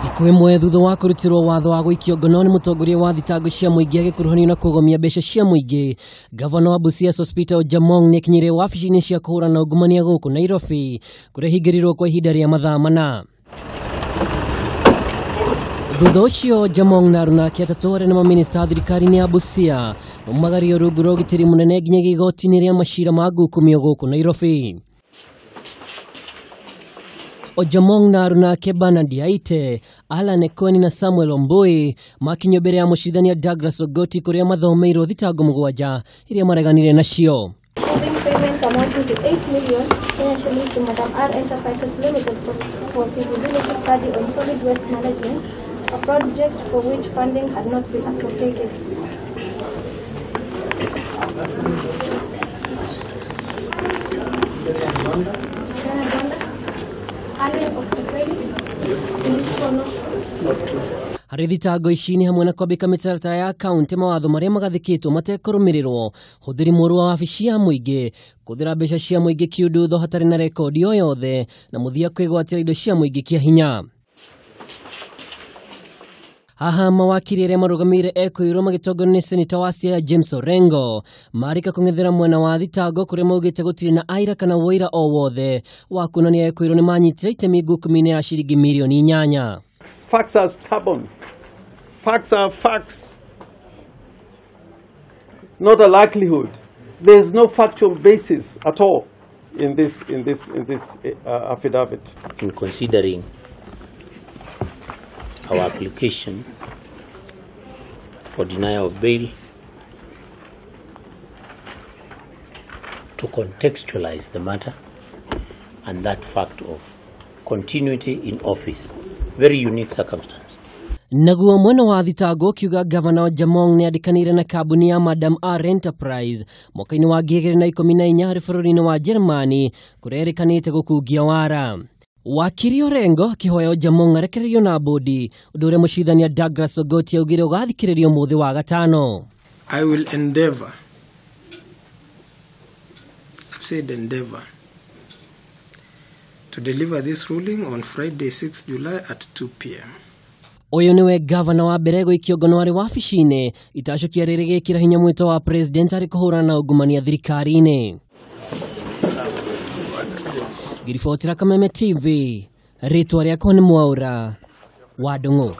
Thikũ ĩmwe thutha wa kũrutĩrwo watho wa gũikio ngono nĩ mũtongoria wa thitango cia mũingĩ agĩkuruhanio na kũgomia mbeca cia mũingĩ, gavana wa Busia Sospeter Ojamong nĩakinyire wabici-inĩ cia kũhũrana na ungumania gũkũ Nairobi kũrĩa hingĩrĩirwo kwa ihinda rĩa mathaa mana. Thutha ũcio Jamong na aruna ake atatũ arĩa nĩ mamĩnĩsta thirikari-inĩ ya Busia maumagario rungu rwa ũgitĩri mũnene nginyagia igoti-inĩ rĩa macira ma ngukumio gũkũ Nairobi. Ojamong na aruna ake Bernard Aite, Alan Ekweni na Samuel Ombui makinyio mbere ya mũcirithania Douglas Ogoti kũrĩa mathomeirwo thitango mũgwanja iria mareganire nacio. Payments amounting to 8 million Kenya shillings to Madam R Enterprises Limited for feasibility study on solid waste management, a project for which funding had not been appropriated. Harĩ thitango ici nĩ hamwe na kwambĩka mĩtaratara ya kaunti mawatho marĩa magathĩkĩtwo matekũrũmĩrĩrwo, hũthĩri mũũru wa wabici ya mũingĩ, kũhũthĩra mbeca cia mũingĩ kĩũndũtho hatarĩ na rekondi o yothe, na mũthia kwĩgwatĩra indo cia mũingĩ kĩa hinya. Haha mawakiri arĩa marũgamĩrĩire ekũirwo magĩtongorio nĩ seneta wa Siaya James Orengo marĩka kũng'ethera mwena wa thitango kũrĩa maugĩte gũtirĩ na aira kana wũira o wothe wa kuonania ekũirwo nĩ manyitire itemi ngukumio-inĩ ya ciringi mirioni 8. Facts are stubborn. Facts are facts. Not a likelihood. There is no factual basis at all in this affidavit. In considering our application for denial of bail, to contextualize the matter and that fact of continuity in office, very unique circumstance. Naguo mwena wa thitango kiuga gavana Ojamong nĩ andĩkanĩire na kambuni ya Madam R Enterprise mwaka-inĩ wa 2014 harĩ bũrũri-inĩ wa Germany kũrĩa erĩkanĩte gũkungia wara. Wakiri Orengo akĩhoya Ojamong arekererio na bodi, ũndũ ũrĩa mũcirithania Douglas Ogoti augire ũgathikĩrĩrio mũthĩ wa gatano. I will endeavor, I've said endeavor, to deliver this ruling on Friday 6 July at 2 p.m. Ũyũ nĩwe gavana wa mbere gũikio ngono arĩ wabici-inĩ itacũkia rĩrĩ gĩkĩra hinya mwĩto wa president arĩ kũhũrana na ungumania thirikari-inĩ. Ngĩribotera Kameme TV, rĩtwa rĩakwa nĩ Mwaũra wa Ndung'u.